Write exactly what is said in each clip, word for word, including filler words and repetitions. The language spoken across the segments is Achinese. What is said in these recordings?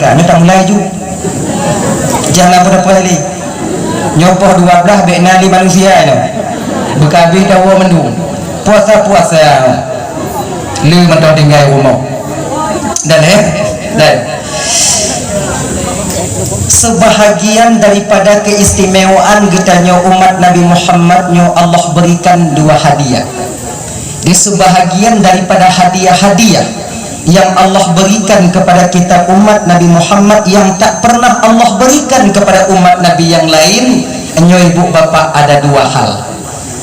Ka, nyoe tamulai ju. Jangan apa-apa lé. Nyoe poh dua belas bèk na lé manusia nyoe. Beukabeh tawoe mandum. Puasa-puasa. Le mantong tinggai rumoh. Dan, eh? Dan. Sebahagian daripada keistimewaan geutanyoe umat Nabi Muhammad nyoe Allah berikan dua hadiah. Di sebahagian daripada hadiah-hadiah yang Allah berikan kepada kita umat Nabi Muhammad yang tak pernah Allah berikan kepada umat Nabi yang lain, nyoe ibu bapak ada dua hal.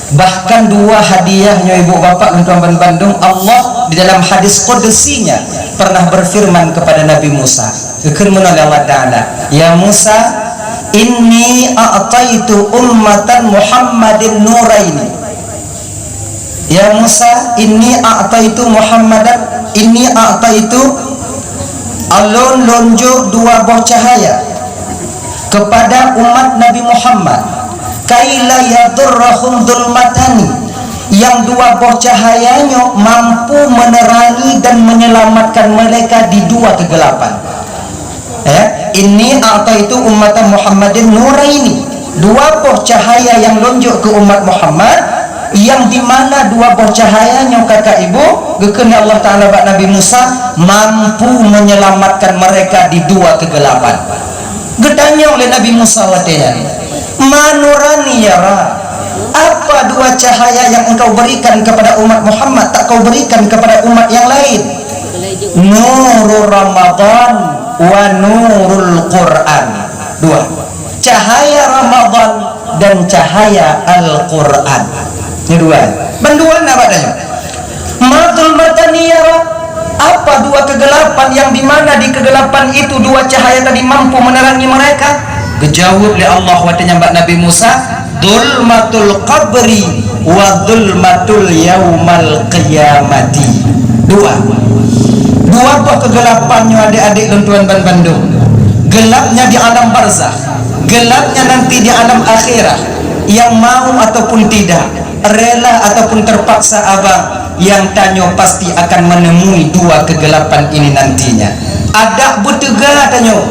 Bahkan dua hadiah nyoe ibu bapak lôn tuan ban bandum, Allah di dalam hadis qudsinya pernah berfirman kepada Nabi Musa. Geukheun meunan lé Allah Taala, "Ya Musa, inni a'taitu ummatan Muhammadin nuraini." Ya Musa, inni a'taitu Muhammadan, inni a'taitu, ulôn lôn jok dua boh cahaya kepada umat Nabi Muhammad, kaila yadurrahum zulmatani, yang dua boh cahaya nyoe mampu menerangi dan menyelamatkan mereka di dua kegelapan. Ya, inni a'taitu ummata Muhammadin nuraini. Dua boh cahaya nyang lôn jok keu umat Muhammad, yang di mana dua boh cahaya nyoe kakak ibu, geukheun lé Allah Taala bak Nabi Musa, mampu menyelamatkan mereka di dua kegelapan. Geutanyong lé Nabi Musa watèe nyan, "Ma nurani ya Rabb? Apa dua cahaya yang engkau berikan kepada umat Muhammad, tak kau berikan kepada umat yang lain?" Nurul Ramadan wa nurul Quran. Dua. Cahaya Ramadan dan cahaya Al-Quran. Ini dua. Bandua na bak tanyoe. Ma zulmatani ya Rabb. Apa dua kegelapan yang di mana di kegelapan itu dua cahaya tadi mampu menerangi mereka? Geujaweueb lé Allah watèe nyan bak Nabi Musa, "Zulmatul qabri wa zulmatul yaumal qiyamati." Dua. Dua boh kegelapan nyoe adék-adék lôn tuan ban bandum. Gelapnya di alam barzakh, gelapnya nanti di alam akhirat, yang mau ataupun tidak, rela ataupun terpaksa abang, yang tanyoe pasti akan menemui dua kegelapan ini nantinya. Adak beuteuga tanyoe,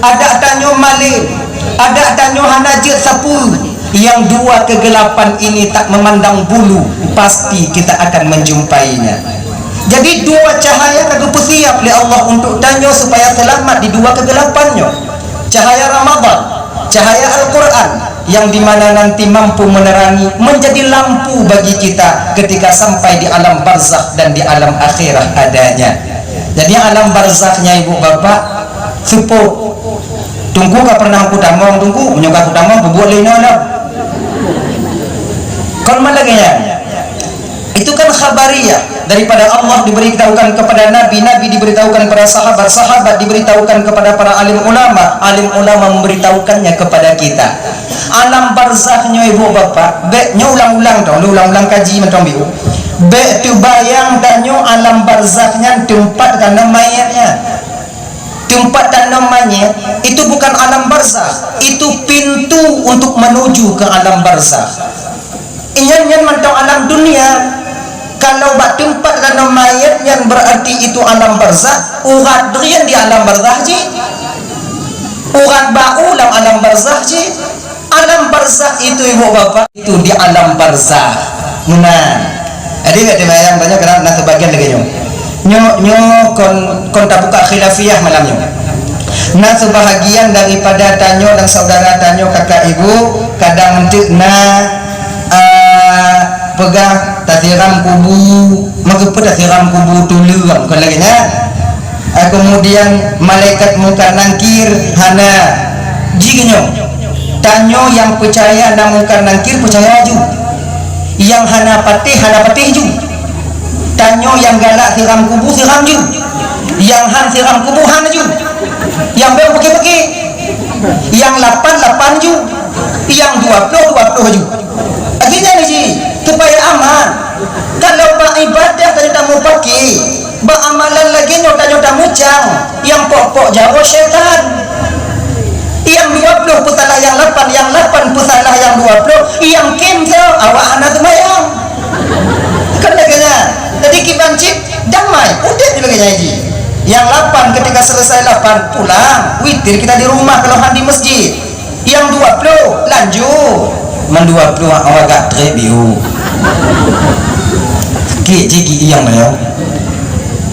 adak tanyoe malém, adak tanyoe hana jeuet sapeue, yang dua kegelapan ini tak memandang bulu, pasti kita akan menjumpainya. Jadi, dua cahaya ka geupeusiap lé Allah untuk tanyoe supaya seulamat di dua kegelapan nyoe. Cahaya Ramadan, cahaya Al-Quran, yang di mana nanti mampu menerangi, menjadi lampu bagi kita ketika sampai di alam barzakh dan di alam akhirah adanya. Jadi, alam barzakh nyan, ibu bapak, seupôt. Teungku ka pernah kutamong, Teungku, meunyoe ka kutamong, peubuet lé inoe lom. Kon man lagèe nyan. Itu kan khabariyah, daripada Allah diberitahukan kepada Nabi, Nabi diberitahukan kepada sahabat, sahabat diberitahukan kepada para alim ulama, alim ulama memberitahukannya kepada kita. Alam barzakh nyoe, ibu bapak, bèk nyoe ulang-ulang tau, ulang-ulang kaji mantong biu. Bèk teubayang tanyoe alam barzakh nyan teumpat tanom manyét nyan. Teumpat tanom manyét itu bukan alam barzakh, itu pintu untuk menuju ke alam barzakh. Nyan, nyan mantong alam dunia. Kalau bak teumpat tanom manyét nyan, berarti itu alam barzakh. Urat drien di alam barzakh jih. Urat bak u lam alam barzakh jih. Alam barzakh itu, ibu bapak, itu di alam barzakh. Meunan. Jadi, bèk teubayang tanyoe, karena na seubagian lagèe nyoe. Nyoe, nyoe kon, kon tabuka khilafiyah malam nyoe. Na seubahagian daripada tanyoe dan saudara tanyoe, kakak ibu, kadang teuk na, a, peugah tasiram kubu, meukeupeu tasiram kubu tuleueng, kon lagèe nyan. A, kemudian malaikat Mungkar Nangkir hana. Jih nyoe, tanyoe nyang peucaya na Mungkar Nangkir peucaya ju. Nyang hana patéh, hana patéh ju. Tanyoe nyang galak siram kubu, siram ju. Nyang han siram kubu, han ju. Nyang beu peuké-peuké. Nyang lapan, lapan ju. Nyang dua ploh, dua ploh ju. Akhirnya ni ji, supaya aman. Kalau bak ibadah tanyoe tamupaké, bak amalan lagèe nyoe tanyoe tamucang, nyang pok-pok jaroe syaitan. Nyang dua ploh peusalah nyang lapan, nyang lapan peusalah nyang dua ploh, nyang kém soe, awak hana seumayang. Kan lagèe nyan. Jadi kiban cit damai, udép lagèe nyan ji. Yang lapan, ketika selesai lapan, pulang. Witir kita di rumah, kalau han di masjid. Yang dua puluh, lanjut. Man dua puluh, awak agak trep, yuk. Kik jigi yang mana?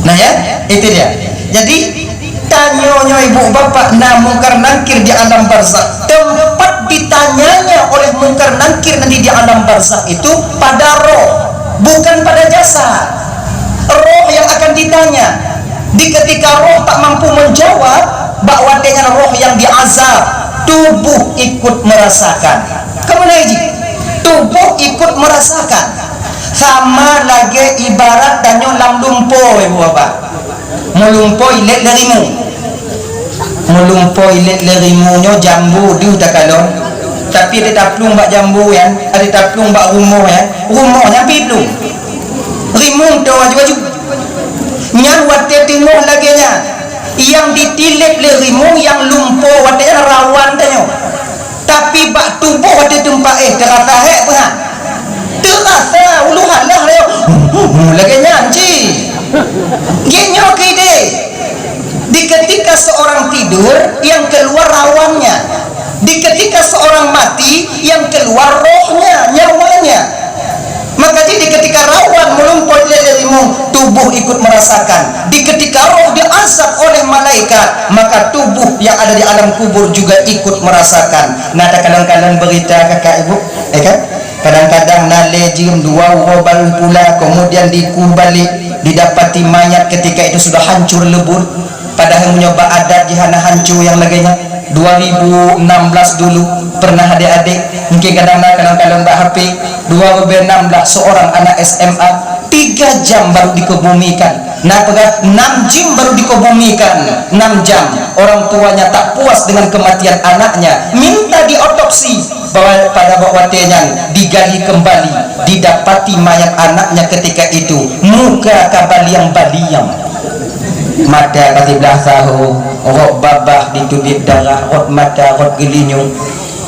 Nah, ya, itu dia. Jadi, tanyoe nyoe ibu bapak, na Mungkar Nangkir di alam barzakh. Tempat ditanyanya oleh Mungkar Nangkir nanti di alam barzakh itu pada roh, bukan pada jasad. Roh yang akan ditanya. Di ketika roh tak mampu menjawab, bak watée nyan roh yang diazab, tubuh ikut merasakan. Kamu naik ji, tubuh ikut merasakan. Sama lagée ibarat tanyoe lam lumpo, ibu bapak. Meulumpo ilét lé rimueng. Meulumpo ilét lé rimueng nyoe jambo deuh takalon. Tapi ada taplueng bak jambo nyan, ada taplueng bak rumoh nyan, rumoh nyan pih plueng. Rimueng toh aju-aju. Nyan watée teungoh lagée nyan, nyang ditilép lé rimueng nyang lumpo watée nyan rawan tanyoe. Tapi bak tuboh watée teumpat éh teurasa hék peue han? Teurasa ulu halah lé. Lagée nyan cit. Gét nyoe keu idéh. Di ketika seorang tidur, yang keluar rawannya. Di ketika seorang mati, yang keluar rohnya, nyawanya. Maka jadi ketika rawan meulumpo ilét lé rimueng, tubuh ikut merasakan. Di ketika roh diazab oleh malaikat, maka tubuh yang ada di alam kubur juga ikut merasakan. Nah, ada kadang-kadang berita kakak ibu, ya kan? Kadang-kadang na lé jeuem dua uroe baru pula, kemudian dikubur balik, didapati mayat ketika itu sudah hancur lebur. Padahai meunyoe bak adat jih hana hanco nyang lagée nyan. Dua ribu enam belas dulu pernah adék-adék, mungkin kadang na kalon-kalon bak H P, dua ribu enam belas seorang anak S M A tiga jam baru dikebumikan. Na peugah enam jam baru dikebumikan, enam jam. Orang tuanya tak puas dengan kematian anaknya, minta diotopsi. Bahwa pada bak watée nyan digali kembali, didapati mayat anaknya ketika itu, muka ka baliang-baliang. Mata ka siblah saho, rot babah ditubiet darah, rot mata, rot geulinyueng.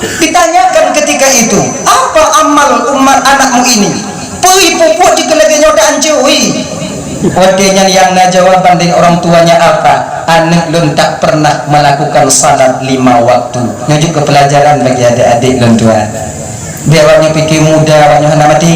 Ditanyakan ketika itu, "Apa amal umat anakmu ini? Peue peubuet jih keu lagée nyoe dan cui?" Watée nyan nyang na jawaban dari orang tuanya apa? "Aneuëk lôn tak pernah melakukan salat lima waktu." Nyoe jeuet keu pelajaran bagi adék-adék lôn tuan. Biar awak nyoe pike muda, awak nyoe hana maté.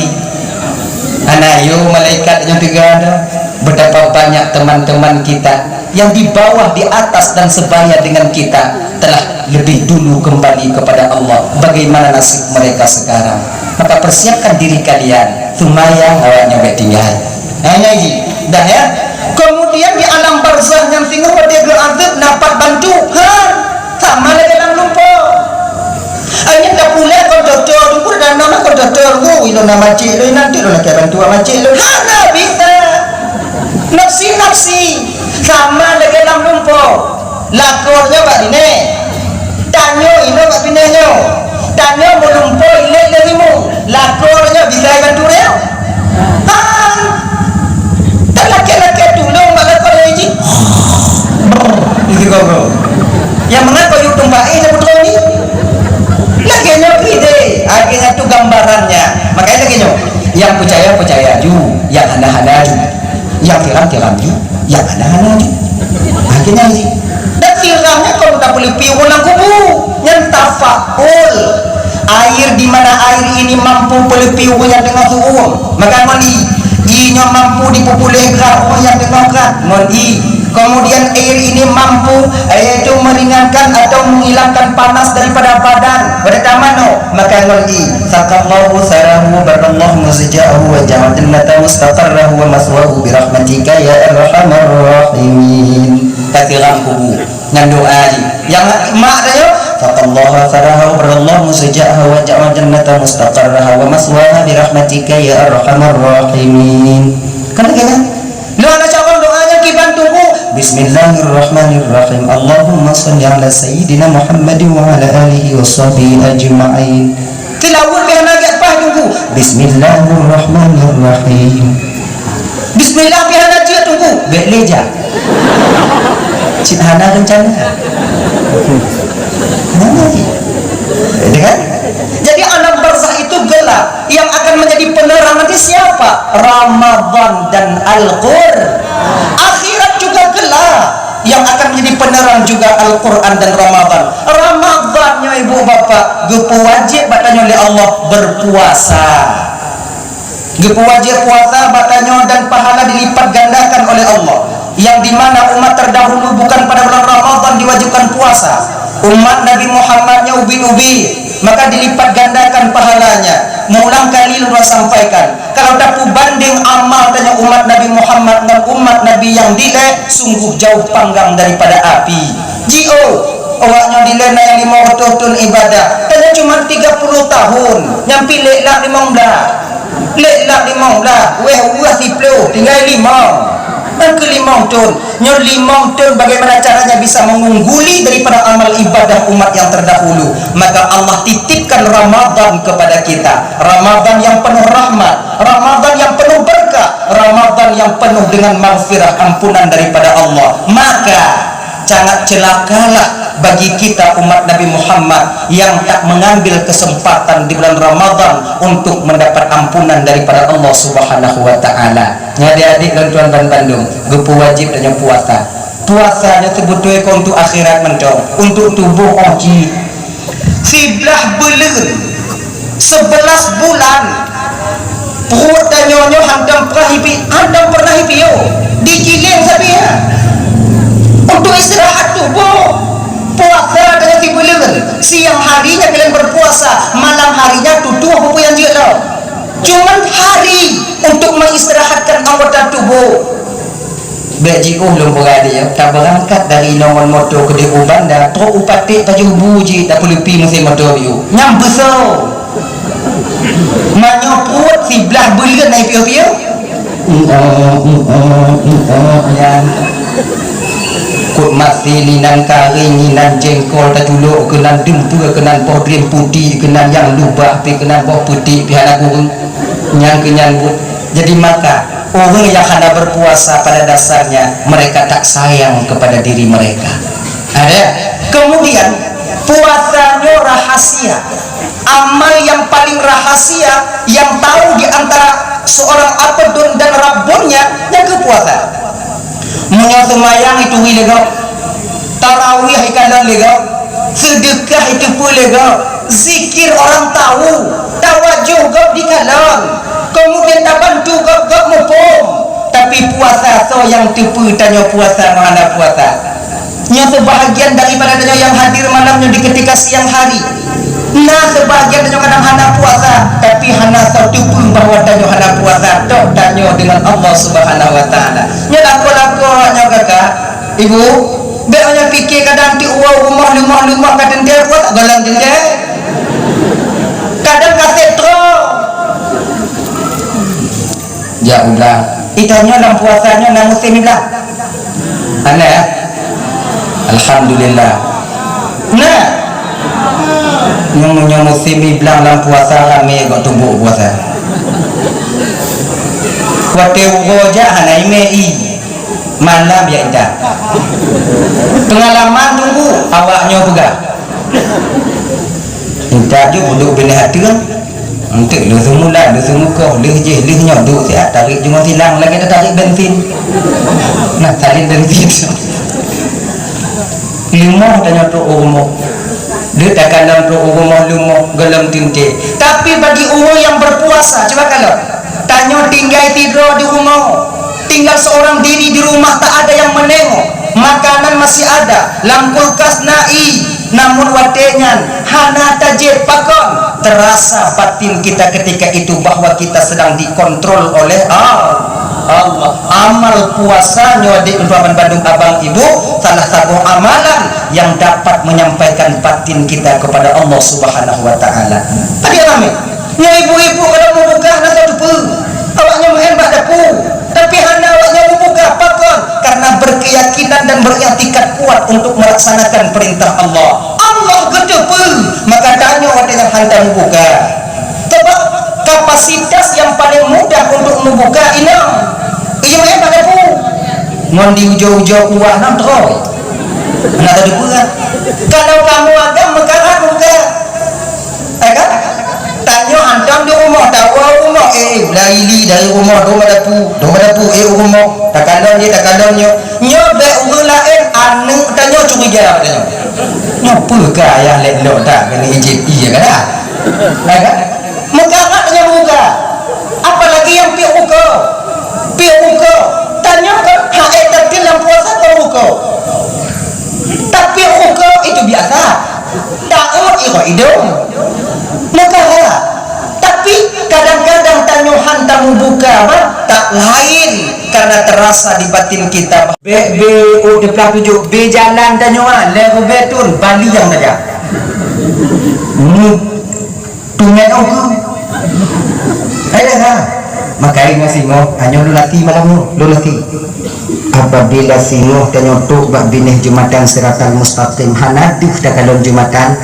Hana yo malaikat nyoe teuga dah. Betapa banyak teman-teman kita yang di bawah, di atas, dan sebaya dengan kita telah lebih dulu kembali kepada Allah. Bagaimana nasib mereka sekarang? Maka persiapkan diri kalian. Seumayang awak nyoe bék tinggai. Hana ji. Dah ya. Kemudian di alam barzakh nyang singoh watée geuazab na pat bantu. Ha. Sama lagée lam lumpo. Akhirnya dah pulai kon doktor, tunggu dah nama kon doktor, tunggu, ilong nama cik, ilong nanti ilong nak bantu sama cik, ilong hana bisa. Nafsi-nafsi, sama lagée lam lumpo. Lakoe nyoe bak binéh. Tanyoe inoe bak binéh nyoe. Tanyoe meulumpo ilét lé rimueng. Lakoe nyoe bisa bantu dia? Ha. Talakée-lakée tulông bak lakoe nyoe ji. Itu gogo. Yang mengaku yuk tumpah eh nyebut ni. Lagée nyoe ide. Akhirnya tu gambarannya. Makanya lagée nyoe. Yang percaya percaya ju, yang hana hana ju. Nyang tiram-tiram ju, nyang hana-hana ju. Akhirnya ji. Dan tiramnya kon tapeuleupi ureuëng lam kubu, nyan tafaul. Air di mana air ini mampu peuleupi ureuëng nyang teungoh su'um, maka ngon i. I nyoe mampu dipeupuléh grat ureuëng nyang teungoh grat, ngon i. Kemudian air ini mampu, yaitu meringankan atau menghilangkan panas daripada badan. Pada taman no, maka ngon i. Saqallahu sarahu wa barrallahu muzja'ahu wa ja'al jannata mustaqarrahu wa maswahu bi rahmatika ya arhamar rahimin. Tasiram kubu ngon doa ji. Yang mak tanya, saqallahu sarahu wa barrallahu muzja'ahu wa ja'al jannata mustaqarraha wa maswaha bi rahmatika ya arhamar rahimin. Kan lagi kan? Nah, na cabang doanya kiban tunggu. Bismillahirrahmanirrahim. Allahumma shalli ala sayyidina Muhammadin wa ala alihi wa sahbihi ajma'in. Tilawat pih hana gét pah tunggu. Bismillahirrahmanirrahim. Bismillah pih hana jeuet tunggu. Bék leja. Cit hana rencana. Hana lagi. Itu kan? Jadi alam barzakh itu gelap. Yang akan menjadi penerang nanti siapa? Ramadan dan Al-Qur. Akhirat juga gelap. Yang akan menjadi penerang juga Al-Quran dan Ramadan. Ramadan nyoe, ibu bapak, geupeuwajéb bak tanyoe lé Allah berpuasa. Geupeuwajéb puasa bak tanyoe dan pahala dilipat gandakan oleh Allah. Yang di mana umat terdahulu bukan pada bulan Ramadan diwajibkan puasa. Umat Nabi Muhammad nyoe ubit-ubit, maka dilipat gandakan pahalanya. Meuulang kali lôn sampaikan, kalau tapeubandeng amal tanyoe umat Nabi Muhammad ngon umat Nabi nyang dilée, sungguh jauh panggang daripada api. Jiôh, awak nyoe dilée na nyang limong reutôh thon ibadah, tanyoe cuma tiga puluh tahun, nyang pih lhèe lak limong blaih. Lhèe lak limong blaih, wéh weueh siplôh, tinggai limong. Nyang keu limong thon. Nyoe limong thon bagaimana caranya bisa mengungguli daripada amal ibadah umat yang terdahulu. Maka Allah titipkan Ramadan kepada kita. Ramadan yang penuh rahmat, Ramadan yang penuh berkah, Ramadan yang penuh dengan maghfirah, ampunan daripada Allah. Maka sangat celakalah bagi kita umat Nabi Muhammad yang tak mengambil kesempatan di bulan Ramadan untuk mendapat ampunan daripada Allah Subhanahu wa Ta'ala. Nyan adik-adik dan tuan-tuan bandum, geupeuwajéb tanyoe puasa. Puasa nyoe seubeutôi kon untuk akhirat mantong, untuk tuboh 'oh jih. Siblaih buleuen, sebelas bulan, pruet tanyoe nyoe hantom pernah ipi-, hantom pernah ipiôh, digiléng sabe. Untuk istirahat tuboh, puasa tanyoe sibuleuen, siang harinya kalian berpuasa, malam harinya tutoe peue-peue nyang jeuet lom. Cuman hari untuk mengistirahatkan anggota tubuh. Bèk jiôh lôn peugah lé, tabeurangkat dari inoe ngon moto keudéh u banda, trok u Paték pajoh bu jih, tapeuleupi musém moto yôh. Nyang beusoe. Meunyoe pruet siblaih buleuen na ipiôh-piôh. Nyan. Kot masin inan, karieng inan, jengkol taculok keunan, dumpeue keunan, boh drien putéh keunan, nyang lubah pih keunan, boh peuték pih hana kureueng. Nyang keu nyan buet. Jadi maka, ureueng nyang hana berpuasa pada dasarnya mereka tak sayang kepada diri mereka. Ada. Kemudian, puasa nyoe rahasia. Amal yang paling rahasia, yang tahu di antara seorang abdun dan Rabbunnya, nyan keuh puasa. Meunyoe seumayang ituri lé gob, tarawih ikalon lé gob, seudeukah iteupeue lé gob, zikir orang tahu, tawajoh gob dikalon, kemudian tabantu gob, gob muphom. Tapi puasa soe nyang teupeue tanyoe puasa ngon hana puasa? Nyoe seubahagian daripada tanyoe nyang hadir malam nyoe di ketika siang hari. Na seubahagian tanyoe kadang hana puasa, tapi hana soe teupeue bahwa tanyoe hana puasa, tok tanyoe deungon Allah Subhanahu wa Ta'ala. Nyoe lakoe-lakoe nyoe kakak, ibu, bèk nyoe pike kadang ti uwoe rumoh lumoh-lumoh ka teuntèe puasa, gohlom teuntèe. Kadang ka sép troh. Jak u blang. Itanyoe lam puasa nyoe na musém iblang? Hana, ya? Alhamdulillah. Nah. Nyoe, nyoe musém iblang lam puasa ramé gok tumbok puasa. Watèe uroe jak hana imè i. Malam ya indah. Pengalaman tunggu awak nyoe peugah. Intat ju peuduek binéh ateueng. Eunteuk lheueh seumulan, lheueh seumukoh, lheueh jih, lheueh nyoe duek siat tarék jeuet silang lagèe tatarék bensin. Nah, tarék bensin. Leumoh tanyoe trok u rumoh. Lheueh takalon trok u rumoh leumoh gohlom teuntèe. Tapi bagi ureueng nyang berpuasa, cuba kalon. Tanyoe tinggai sidroe di rumoh, tinggal seorang diri di rumah, tak ada yang menengok, makanan masih ada, lam kulkas na ie, namun watèe nyan hana tajieb pakon, terasa batin kita ketika itu bahwa kita sedang dikontrol oleh Al-, Allah. Amal puasa nyoe di bandum abang ibu, salah saboh amalan yang dapat menyampaikan batin kita kepada Allah Subhanahu wa Ta'ala. Tadi ramé. Nyoe ibu-ibu kalau meubuka hana soe teupeue. Awak nyoe meu'en bak dapu, tapi hana awak nyoe meubuka. Pakon? Karena berkeyakinan dan beriktikad kuat untuk melaksanakan perintah Allah. Allah geuteupeue, maka tanyoe watèe nyan hantom meubuka. Sebab kapasitas yang paling mudah untuk meubuka inong. Ibu meu'en bak dapu. Ngon di ujoe-ujoe kuah nang troh. Hana teupeue. Kalau kamoe agam meukarat meubuka. Eh kan? Tanyoe hantom di rumoh, tawoe u rumoh, eh, eh, lari li dari rumoh, dong bak dapu, dong bak dapu, eh, u rumoh, takalon jih, takalon nyoe. Nyoe bèk ureueng laén, Aneuk tanyoe curiga tanyoe. Nyoe peue keu ayah lé lok that keuneuk ijép ié ka dah? Hai kan? Meukarat tanyoe buka. Apalagi nyang piôh ukeue. Piôh ukeue. Tanyoe kan hak ék tateun lam puasa kon ukeue. Tapi ukeue itu biasa. Taôt iko idong. Meukarat. Tapi kadang-kadang tanyoe han tamubuka bah, tak lain karena terasa di batin kita. Bèk, bèk, oh, teupeugah tujoh, bèk jalan tanyoe, ah, lhèe ribèe thôn, bali nyang tajak. Mu, tumet oh. Hai dah, ha. Maka ingat singoh, hanyoe lôn lati malam nyoe, lôn lati. Apabila singoh tanyoe trôk bak binéh jumatan Siratal Mustaqim, hana deuh takalon jumatan,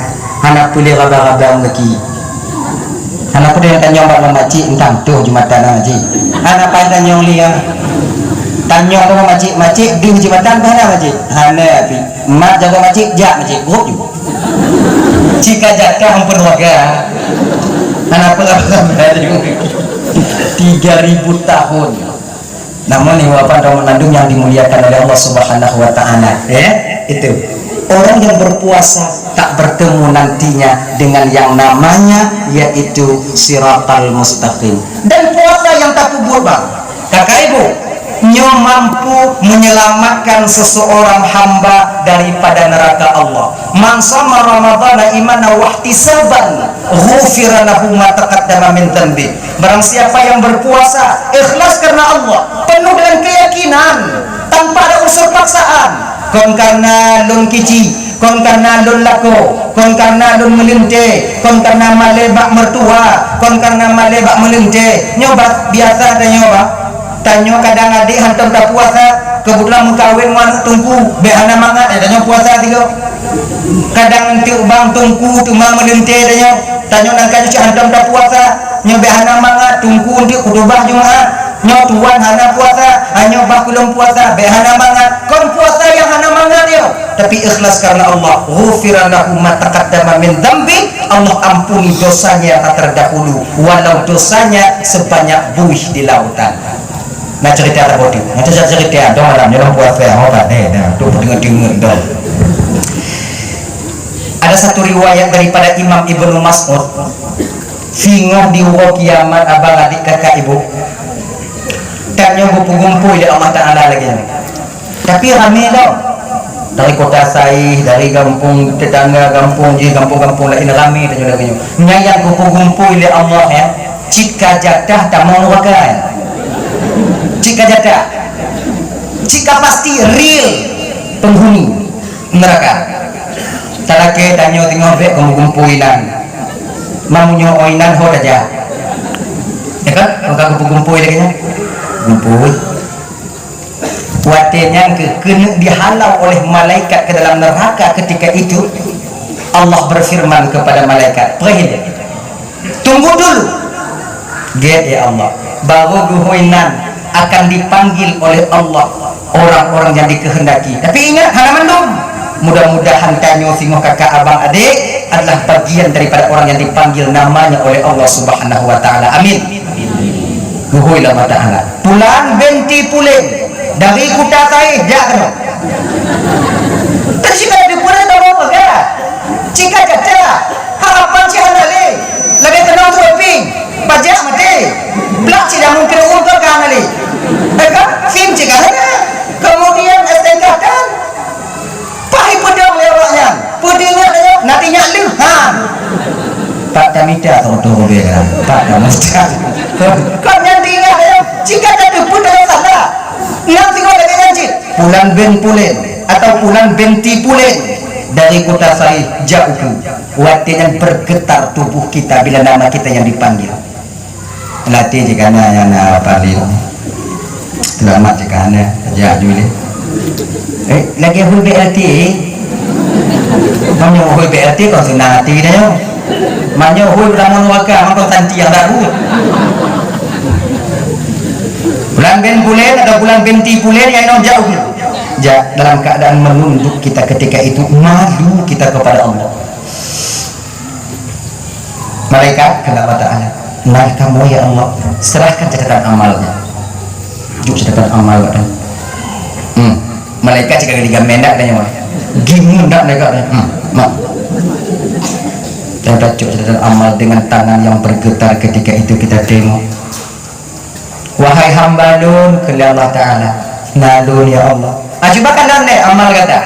hana peue lé raba-raba meulaki. Hana peue nyang tanyong bak mak cik, entang toh jumatan mak cik. Hana pai tanyong lé, ah. Tanyong bak mak cik, mak cik, deuh jumatan bah na mak cik? Hana pi. Mak jaga mak cik, jak mak cik, gop ju. Cika jaka ampun waga. Hana peue lah. Tiga ribu tahun. Namun, ibu bapak dan mandum yang dimuliakan oleh Allah Subhanahu wa Ta'ala, ya, itu orang yang berpuasa tak bertemu nantinya dengan yang namanya yaitu siratal mustaqim. Dan puasa yang tak peubuet, bang, kakak ibu, nyoe mampu menyelamatkan seseorang hamba daripada neraka Allah. Man sama Ramadana imanan wahtisaban, ghufira lahu ma taqaddama min dzanbi. Barang siapa yang berpuasa ikhlas karena Allah, penuh dengan keyakinan, tanpa ada unsur paksaan, kon karena lôn kici, kon karena lôn lakoe, kon karena lôn meulintèe, kon karena malèe bak mertua, kon karena malèe bak meulintèe, nyoe bah biasa tanyoe bah. Tanyoe kadang adék hantom tapuasa, keubeutulan meukawen ngon aneuk teungku, bèk hana mangat, eh, tanyoe puasa tiga. Kadang eunteuk bang teungku teuma meulintèe tanyoe, tanyoe nangka cit hantom tapuasa, nyoe bèk hana mangat, teungku eunteuk khutubah Jumat, nyoe tuan hana puasa, hanyoe bah keu lôn puasa, bèk hana mangat. Kon puasa nyang hana mangat nyoe, tapi ikhlas karena Allah. Ghufira lahu ma taqaddama min dzanbi, Allah ampuni dosanya yang terdahulu, walau dosanya sebanyak buih di lautan. Na cerita Rabu tu. Na cerita, cerita dong malam nyoe puasa, ho, kan, eh, nah, tu peundeungoe-deungoe dong. Ada satu riwayat daripada Imam Ibnu Mas'ud, singoh di uroe kiamat, abang, adik, kakak, ibu, tanyoe geupeugumpôi lé Allah Taala lagèe nyoe. Tapi ramé lom. Dari Kota Saih, dari gampông tetangga, gampông jih, gampông-gampông laén ramé tanyoe lagèe nyoe. Nyan nyang geupeugumpôi lé Allah, ya. Cit ka jatah tamong nuraka, ya. Cit ka jatah. Cit ka pasti real penghuni neraka. Talakèe tanyoe teungoh bèk geupeugumpôi inan. Meunyoe inan ho tajak. Ya kan? Maka geupeugumpôi lagèe nyan. Gumpôi. Watèe nyan keuh keuneuk dihalau oleh malaikat ke dalam neraka ketika itu, Allah berfirman kepada malaikat, "Pergi, tunggu dulu." Gét, ya Allah. Baru geuhôi nan akan dipanggil oleh Allah orang-orang yang dikehendaki. Tapi ingat, hana mandum. Mudah-mudahan tanyoe singoh kakak, abang, adik adalah bagian daripada orang yang dipanggil namanya oleh Allah Subhanahu wa Ta'ala. Amin. Geuhôi lom mata anak. Pulan binti Pulen dari Kuta Saih, jak keunoe. Teuh cit ka teupeue lé teuh peugah. Cit ka jatah. Harapan cit hana lé. Lagèe keunoe tu ping. Pajak maté. Blak cit dah mungkin ureueng ka hana lé. Eh kan? Sim cit ka hana. Kemudian S T N K tan. Paih peudong lé awak nyan. Peudeungoe lé nyoe, na teuingat lheueh. Ha. Pat tamita teuh, teuh, teuh, teuh, pat tamita. Kon nyan teuingat lé nyoe. Jika teupeue teuh salah. Nyan singoh lagèe nyan cit. Pulan bin Pulen atau Pulan binti Pulen dari Kuta Saih, jak ukeue. Watèe nyan bergetar tubuh kita bila nama kita yang dipanggil. Latih jih ka na nyang na paling. Selamat jih ka na, jak ju lé. Eh, lagèe hui B R T. Meunyoe hui B R T kon seunang até tanyoe. Meunyoe hui beuramoe nuraka, mangko santi nyang daru. Pulan bin Pulen atau Pulan binti Pulen nyang inong jauh. Jak dalam keadaan menunduk kita ketika itu, malu kita kepada Allah. Malaikat kheun Allah Ta'ala, "Nah, kamoe, ya Allah, serahkan catatan amalnya." Jok catatan amal, Pak. Hmm. Malaikat cit ka geuligamen dak tanyoe. Gimun dak mereka, hmm, mak. Dan tacok catatan amal dengan tangan yang bergetar ketika itu kita tengok. Wahai hamba lôn, kheun lé Allah Taala, na lôn ya Allah. Ah, cuba kalon deh amal gata.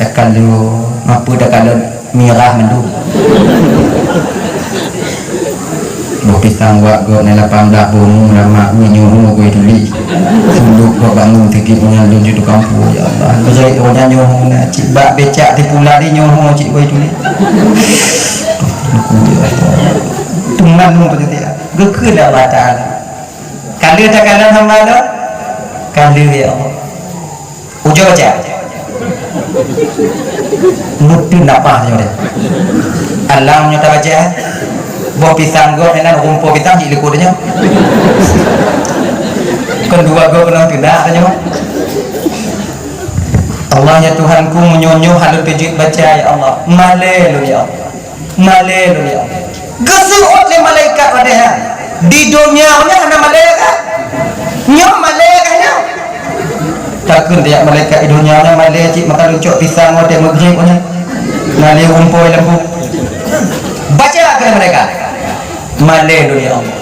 Takalon, apa takalon? Mirah mandum. Boh pisang wak gob na lapan blah boh mu, na mak wih nyoe ho goi tuli. Sundok gob bangun sikit nyan lôn jeuet tukang pue, ya Allah. Beureuek roh nyan nyoe ho na cit bak becak sipula di nyoe ho cit goi tuli. Teuma lôn peunyakét. Geukheun lé Allah Taala. Ka lheueh takalon hamba lôn? Ka lheueh, ya Allah. Ujoe baca. Meuteun nafah nyoe deh. Alam nyoe tabaca. Boh pisang gob inan rumpok pisang cit likot nyoe. Kon dua gob keunong teunak nyoe. Allah ya Tuhanku, meunyoe nyoe hana teujeuet baca ya Allah. Malée lôn ya Allah. Malée lôn ya Allah. Geuseuôt lé malaikat watée nyan. Di donya nyoe hana malée ka? Nyoe malée ka nyoe? Takheun tajak malaikat di donya nyoe malée cit maka lôn cok pisang watée meugrib nyoe. Malée rumpoi lampu. Baca keu malaikat. Malée lôn ya Allah.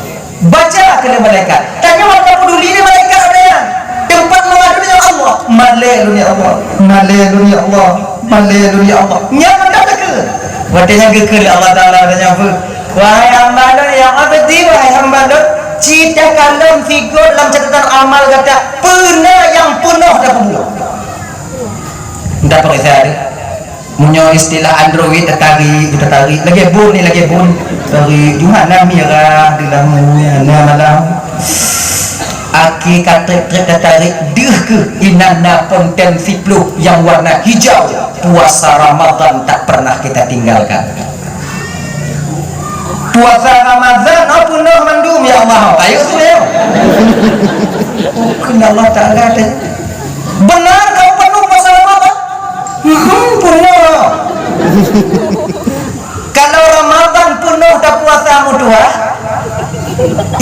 Baca keu malaikat. Tanyoe hana peuduli lé malaikat watée nyan. Teumpat meungadu nyoe Allah. Malée lôn ya Allah. Malée lôn ya Allah. Malée lôn ya Allah. Nyan mantap takheun. Watée nyan geukheun lé Allah Taala watée nyan peue? Wahai hamba lôn, ya abdi, wahai hamba lôn, ci takalon sigoe lam catatan amal gata peue na nyang peunoh tapeubuet. Ndak peuriksa deh. Meunyoe istilah Android, tatarik, tatarik. Lagée bun ni, lagée bun. Tarik. Juhat na mirah, di lampu, na malam. Akhé ka treb-treb tatarik, deuh keuh inan na fonten siploh nyang warna hijau. Puasa Ramadan tak pernah kita tinggalkan. Puasa Ramadan, oh, peunoh mandum, ya Allah. Ayo, tu, ya. Oh, kheun Allah Taala teh. Benar kau penuh puasa Ramadan? Hmm, peunoh. Kalau Ramadan peunoh tapuasa meutuah,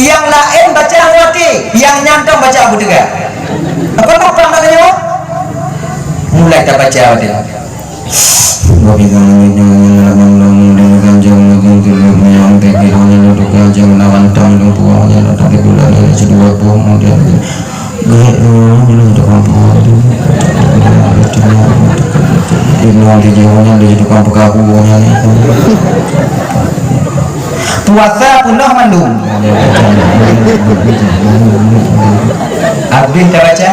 nyang laén baca watée, nyang nyan tom baca beuteuga. Apa numpang kat nyoe? Mulai tabaca watée. Wabi kami nyonya lamang lamang di ganjang magang tuluk nyang teki hanya duduk ganjang lawan tang dong puang nyang datang di bulan ini sedua buah kemudian. Gehek nyonya dong puang tu. Inong di jauhnya di tukang pekaku nyan. Puasa peunoh mandum. Abdin tabaca.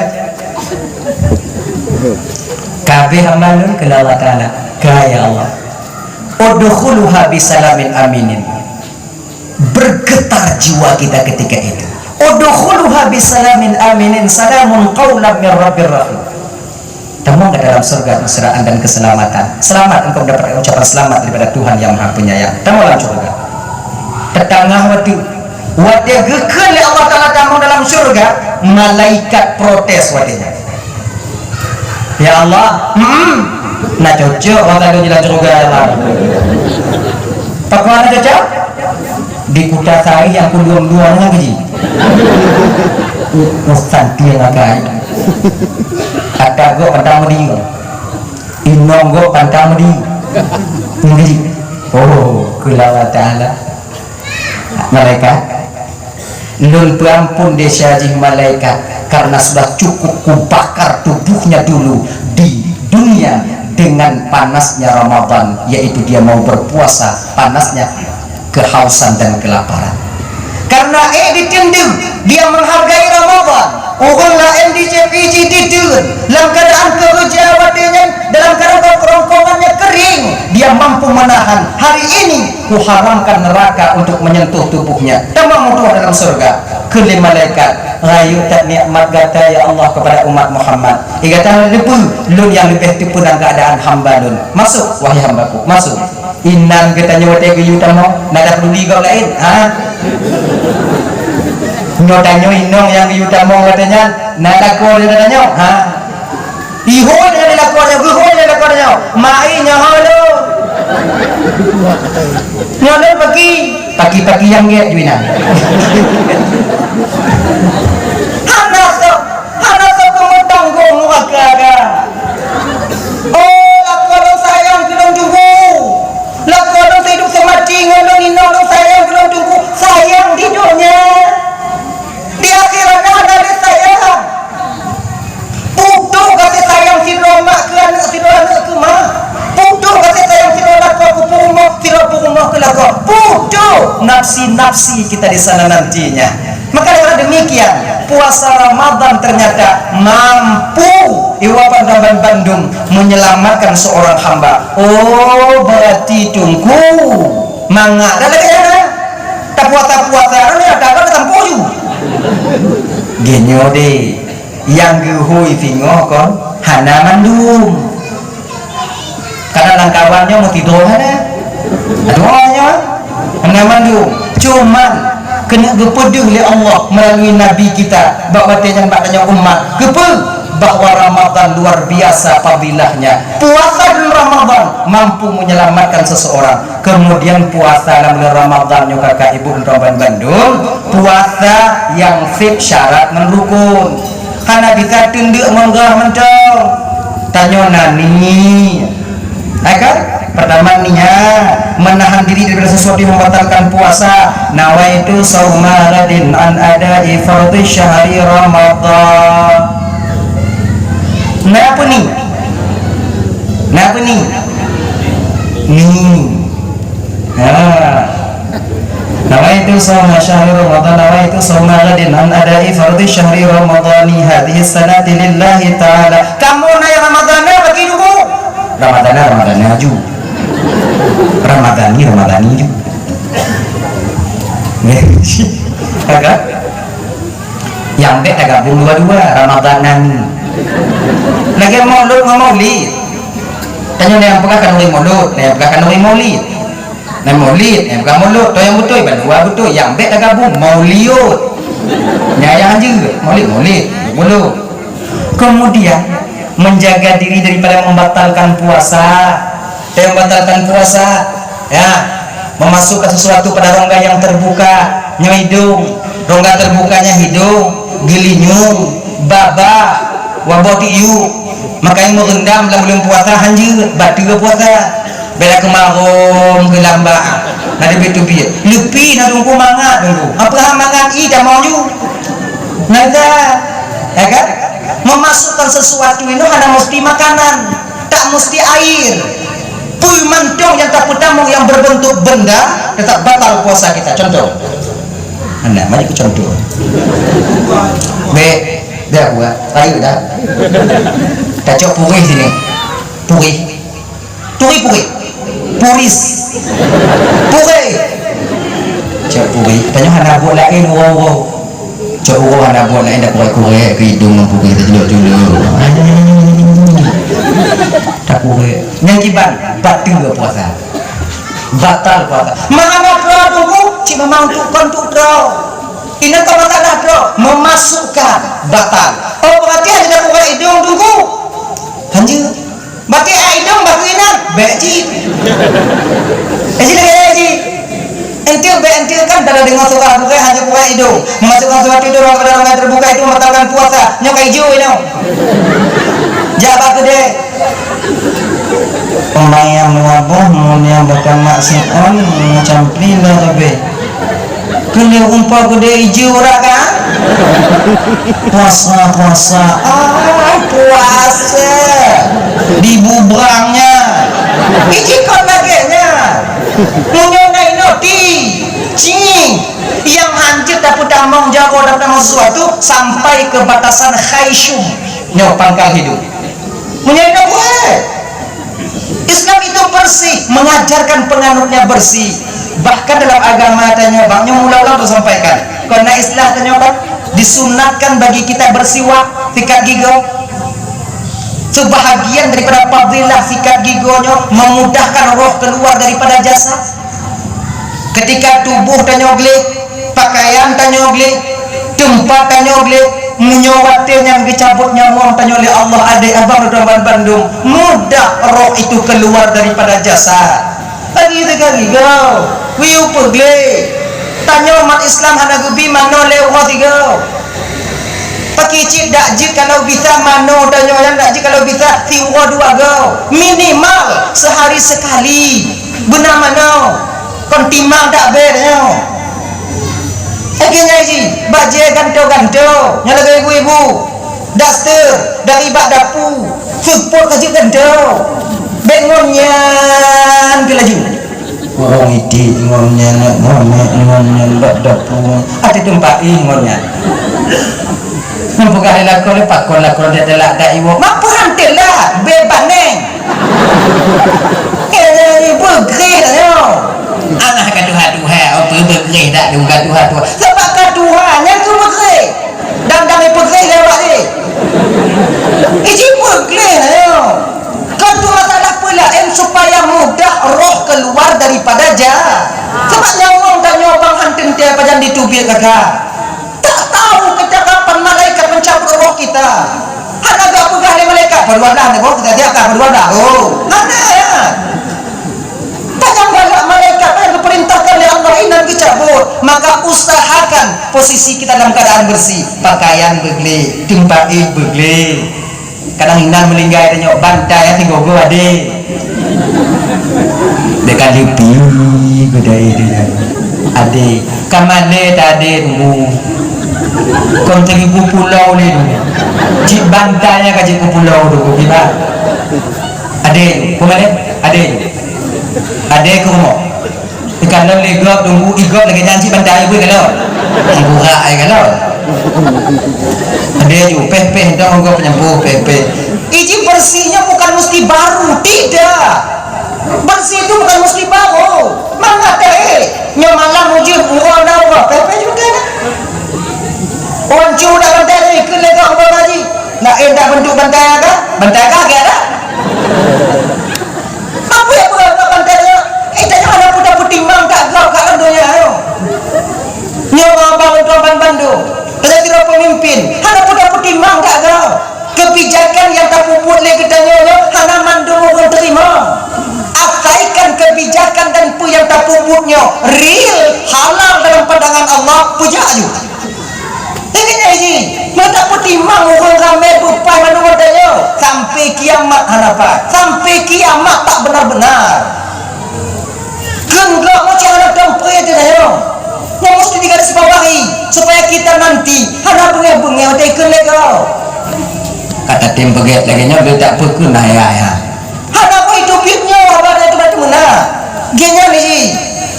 Kabeh amal lôn keu Allah Taala. Ka, ya Allah. Udkhuluha bisalamin aminin. Bergetar jiwa kita ketika itu. Udkhuluha bisalamin aminin, salamun qaulan mir rabbir rahim. Tamong ke dalam surga kesejahtera dan keselamatan. Selamat engkau mendapatkan ucapan selamat daripada Tuhan yang Maha Penyayang. Tamong dalam surga. Teutangah watée, watée geukheun lé Allah Taala tamong dalam surga, malaikat protes watée nyan. Ya Allah, hmm, na cocok wata lôn jilah syeuruga, ya Allah. Pakon na cocok? Di kuta saréh nyang kulueng dua nyan keujih. Usan tieng akai. Ata gob pantang meudi. Inong gob pantang meudi. Keujih. Oh, kheun Allah Taala. Malaikat, lôn peuampun desya jih malaikat, karena sudah cukup kubakar tubuhnya dulu di dunia dengan panasnya Ramadan, yaitu dia mau berpuasa, panasnya kehausan dan kelaparan. Karena ék diteun deuh, dia menghargai Ramadan. Ureuëng laén di J P J diteun, lam keadaan keureuja watée nyan, dalam keadaan kerongkongannya kering, dia mampu menahan. Hari ini kuharamkan neraka untuk menyentuh tubuhnya. Tamong meutuah dalam surga. Kheun lé malaikat, "Rayeuk that nikmat gata, ya Allah, kepada umat Muhammad." Di gata lôn, lôn nyang leubeh teupeue dalam keadaan hamba lôn. Masuk, wahai hambaku, masuk. Inan geutanyoe watée geuyue tamong, na tapeduli gob laén, ha? Nyoe tanyoe inong nyang geuyue tamong watée nyan, na lakoe lé tanyoe, ha? Ihôi nyan di lakoe nyoe, geuhôi nyan di lakoe nyoe. Mai nyoe ho lôn. Nyoe lôn paki, paki-paki nyang gét ju inan. Hana soe, hana soe keu meutanggong nuraka ka. nafsi kita di sana nantinya. Maka dengan demikian, puasa Ramadan ternyata mampu iwapan dan bandum menyelamatkan seorang hamba. Oh, berarti tunggu manga dan lagi ada. Tapuasa-puasa kan ya tak ada tampu ju. Genyo deh, yang geuhôi singoh kon hana mandum. Karena lam kawan nyoe meusidroe hana. Dua nyoe hana mandum. Cuman keuneuk geupeudeuh lé Allah melalui Nabi kita bak watée nyan bak tanyoe umat. Keupeue? Bahwa Ramadan luar biasa fadilahnya. Puasa bulan Ramadan mampu menyelamatkan seseorang. Kemudian puasa lam bulan Ramadan nyoe kakak ibu dan bandum, puasa yang fit syarat ngon rukun. Hana bisa teundeuk meunggah mantong. Tanyoe na ni. Hai kan? Pertama niat, menahan diri daripada sesuatu yang membatalkan puasa. Nawaitu sauma ghadin an ada'i fardhi syahri Ramadan. Nah apa ni? Nah apa ni? Ni. Ha. Nawaitu shauma syahri Ramadan, nawaitu shauma ghadin an ada'i fardhi syahri Ramadani hadhihi sanati lillahi ta'ala. Kamoe na Ramadana bagi dulu. Ramadana, Ramadana ju. Ramadani, Ramadani ju. Agak? Nyang bék tagabung dua-dua, Ramadana ni. Lagée Maulud ngon Maulid. Tanyoe nyang peugah khanuri Maulud, nyang peugah khanuri Maulid. Nah, Maulid, eh, bukan Maulud, toh yang beutôi, bandua beutôi. Yang bék tagabung, Mauliud. Nyang ayah hanjeuet, Maulid, Maulid, Maulud. Kemudian, menjaga diri daripada membatalkan puasa. Eh, membatalkan puasa, ya, memasukkan sesuatu pada rongga yang terbuka, nyoe hidung, rongga terbukanya hidung, geulinyueng, baba, waboh tiyu. Makanya meurendam lam buleuen puasa hanjeuet, bateue puasa. Bela keumarong geulamba. Na teubiet-teubiet. Leupie na teungku mangat teungku. Apa hak mangat i tamong ju? Nada. Ya kan? Memasukkan sesuatu itu hana mesti makanan, tak mesti air. Peue mantong yang tapeutamong yang berbentuk benda tetap batal puasa kita. Contoh. Hana, mari ku contoh. Bek, bek buat. Rayu dah. Tacok purih sini. Purih. Turi puri. Puris. Puri. Cok puri. Tanyoe hana buet laén uroe-uroe. Cok uroe hana buet laén dak kurek-kurek keu idong ngon puri tajulok-julok. Tak kurek. Nyang kiban bateue puasa. Batal puasa. Meuhana droe tunggu cit memang untuk kon untuk droe. Inong ka masalah droe memasukkan batal. Oh berarti hana dak kurek idong tunggu. Hanjeuet. Bak ai idong bak inan, bék cit. Eh, cit lagée cit. Enteuk bék enteuk kan pada deungoe surah bukai hanya bukai idong. Memasukkan sesuatu itu dalam keadaan terbuka itu membatalkan puasa. Nyoe ka ijo inong. Jak bak keudè. Pembayang dua boh, mun nyang bukan maksiat, macam pli lah lebih. Keuneuk umpa keudè ijo urat kan? Puasa, puasa. Ah, puasa. Di bubrangnya. Iji kon lagèe nyan. Meunyoe na inoti, cing. Nyang hanjeuet tapeutamong jaroe, tapeutamong sesuatu sampai ke batasan khaisyum. Nyoe pangkal hidup. Meunyoe inong buet. Islam itu bersih, mengajarkan penganutnya bersih. Bahkan dalam agama tanyoe bak nyoe mula-mula tasampaikan. Karena istilah tanyoe kan disunatkan bagi kita bersiwak, sikat gigi. Sebahagian daripada fadilah sikat gigi nyoe memudahkan roh keluar daripada jasad. Ketika tuboh tanyoe gleh, pakaian tanyoe gleh, teumpat tanyoe gleh, meunyoe watèe nyan geucabot nyawöng tanyoe lé Allah, adék abang droe ban bandum, mudah roh itu keluar daripada jasad. Lagi teuka gigau, wiu peugleh. Tanyoe umat Islam hana geubi manoe lé uroe tigau. Pakri cit dak jeuet kalau bisa manoe tanyoe nyan dak jeuet kalau bisa siuroe dua gau. Minimal sehari sekali. Beuna manoe. Kon timang dak bèe nyoe. Lagèe nyan jih, bajèe gantoe-gantoe, nyan lagèe ibu-ibu. Daster dari bak dapu, seupôt ka jeuet gantoe. Bèk ngon nyan keu laju. Wong idik ngon nyan, ngon nyan, ngon nyan, bak dapu. Ada tempat eh ngon nyan. Mempeugah lé lakoe, lé pakon lakoe, dia telak dak iwoe. Mapa hanteuk lah, bebas neng. Eh, jadi beugreh dah nyoe. Alah ka tuha-tuha, apa beugreh dak tu ka tuha-tuha. Sebab ka tuha nyan tu beugreh. Dan dang ipeugreh lé awak jih. Iji peugreh nyoe. Kon tu masalah peulaén supaya mudah roh keluar daripada ja-, sebab nyawöng tanyoe bang han teuntèe pajan jiteubiet gata. Tak tahu kita kapan malaikat mencabut roh kita. Hana gak peugah lé malaikat, "Pukul dua belas ni, boh, kita siapkan pukul dua belas." Oh, hana. Tajam galak malaikat, eh, diperintahkan oleh Allah inan geucabut. Maka usahakan posisi kita dalam keadaan bersih. Pakaian beugleh, teumpat éh beugleh. Kadang inan meuninggai tanyoe bantai sigogo adé. Dekat lipi gudai dia. Adé, kamane tadi tunggu. Kon seribu pulau ni tu. Cik bantai ka cik pulau tu kiban. Adé, ku mana? Adé. Adé ku rumoh. Ikalon lé gob tunggu, i gob lagèe nyan cit bantai bui kalon. Nyang kurak ai kalon. Adé ju, peh-peh dong gob penyampôh, peh-peh. Iji bersihnya bukan mesti baru, tidak. Bersih itu bukan mesti baru. Mangat eh, nyoe malam ujeuen, uroe na uroe, peh-peh ju kena. Wan cu dak bantai tadi, keu lé gob uroe haji. Nak eh dak bentuk bantai ka? Bantai ka gèt dak? Apa yang bukan bukan tanya? Eh, tanya hana peutimang tak gau kat donya tu. Nyoe abang tuan bandu. Tanya kira pemimpin, hana peutimang tak gau. Kebijakan yang tapeubuet lé geutanyoe nyoe hana mandum ureueng terima. Asaikan kebijakan dan peue yang tapeubuet nyoe real, halal dalam pandangan Allah, peujak aju. Ingat nyan jih, meutak peutimang ureueng ramé beupai mandum watèe nyoe, sampai kiamat hana pat, sampai kiamat tak benar-benar. Kheun gob meucah hana teumpeue teuh nyoe. Nyoe mesti digarisbawahi, supaya kita nanti hana beungèh-beungèh watèe kheun lé gob. Ka tatem peugèt lagèe nyoe, beu tak peue kheun ayah-ayah. Hana boh itu bit nyoe, haba na itu batu meunan. Gèt nyan jih.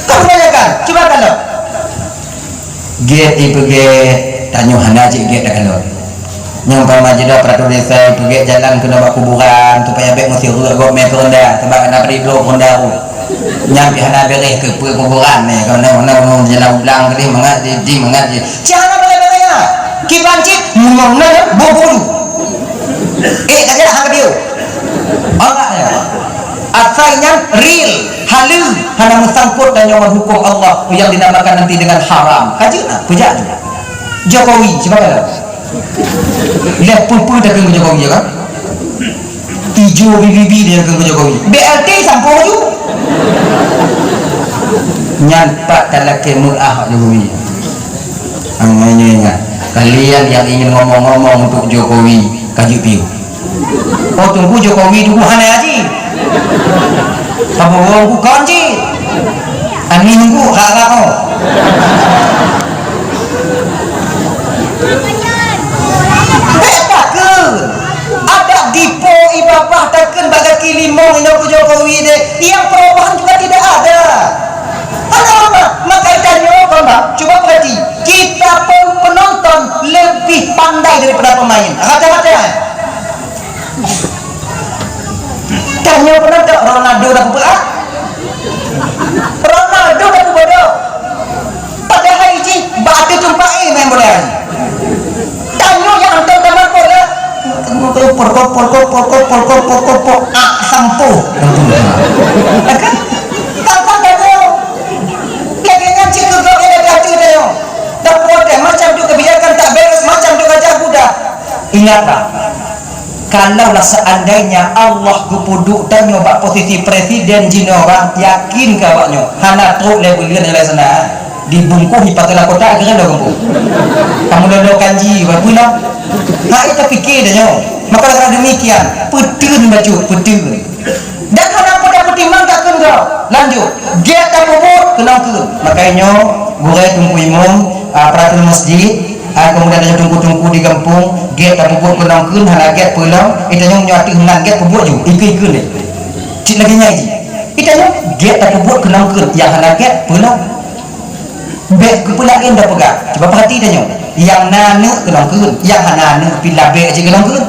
Kau kebanyakan, cuba kalon. Gèt ipeugèt, tanyoe hana cit gèt takalon. Nyang umpama jidong peuratoran desa ipeugèt jalan keunoe bak kuburan, supaya bèk meusireuk gob mè keu ronda, sabab hana bri bloe keu ronda rot. Nyan pih hana beureh keu peue kuburan nè, keu na, na, na jalan ublang keudeh mangat di, di mangat di. Cit hana beureh-beureh nyan. Kiban cit, meunyoe na, boh-boh lu. Eh, ka jeulaih hana ka dieu. Awak nyan. Asai nyan real, haleue, hana meusangkot tanyoe ngon huköm Allah yang dinamakan nanti dengan haram. Ka jeuet na, peujak jih. Jokowi, cuba kalon. Lheuh peue-peue takheun keu Jokowi, ya kan? Ijo bibi-bi dia takheun keu Jokowi. B L T sampoe ju. Nyan pat talakèe meu'ah Jokowi. Angai nyoe ingat, kalian yang ingin ngomong-ngomong untuk Jokowi, ka jeuet piôh. Oh, Teungku Jokowi Teungku hana haji. Saboh Teungku kon jih. Ani Teungku hak-hak oh. Bèk takheun. Adak dipo ié babah takheun bak gaki limong inoe keu Jokowi deh. Yang perubahan juga tidak ada. Hana apa, maka tanyoe kon bang, cuba perhati. Kita pun penonton lebih pandai daripada pemain. Rata-rata. Tanyoe penonton Ronaldo dah peubuet ah. Ronaldo dah peubuet dah. Padahai jih bak ateueh teumpat eh main bola. Tanyoe nyang hantom tamat bola. Porkop, porkop, porkop, porkop, porkop, porkop. Ah, sampoe. Kan? Tanpa tanyoe. Lagèe nyan cit keu gob nyang lagèe ateueh tanyoe. Dah protes macam tu kebijakan tak beres, macam tu gajah guda. Ingatlah, kalaulah seandainya Allah geupeuduek tanyoe bak posisi presiden jinoe, bang, yakin keu awak nyoe hana trok lé buleuen nyang laén sana. Dibungkus di pakai kotak kira dah bungkus. Kamu lolo kanji, apa pula? Hai tapikir dah nyoe. Maka dengan demikian, peutreun bacut, peutreun. Dan hana peue tapeutimang takheun gob. Lanjut, gèt tapeubuet keunong kheun. Makajih nyoe, gurèe teungku imum, ah, peuratoran masjid, ah, kemudian tanyoe teungku-teungku di gampông, gèt tapeubuet keunong kheun, hana gèt peulom, eh, tanyoe nyoe ateueh nan gèt peubuet ju, ikeu-ikeu lé. Cit lagèe nyan jih. Ita Gét tapeubuet keunong keuet, nyang hana gét peulom. Bék keupeulaén tapeugah. Cuba peuhati tanyoe. Nyang na aneuk keunong keuet, nyang hana aneuk pih labék jih keunong keuet.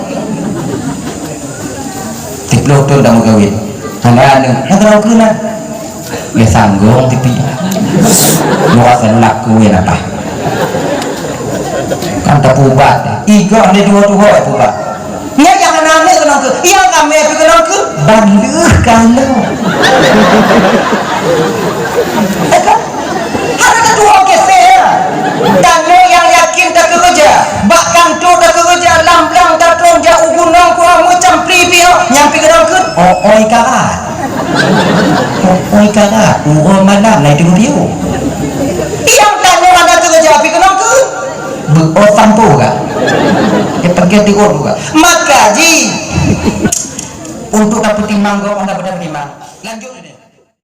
Siplôh thôn tameukawen. Hana aneuk, nyang keunong keuet na. Lé sanggong tipi. Luas lalu laku ya napa. Kan tapeuubat. Igoh lé dua tuho ya peuubat. Nyan nyang hana aneuk keunong keuet, nyang ramé pih keunong keuet, ban lheueh ka lom. Eh, kan? Hana tatuho kiseh, ya. Tanyoe nyang yakin takeureuja, bak kantô takeureuja, lam blang tatron, jak u gunong, kuah meucampli pih, nyang pih keunong keuet, oi karat. Oi karat, uroe malam lai teungoh piôh. Nyang tanyoe hana keureuja pih keunong keuet. Beuot sampoe ka. Dia pakai tiwon ka. Maka jih, untuk tapeutimang gob hana beuta timang. Lanjut.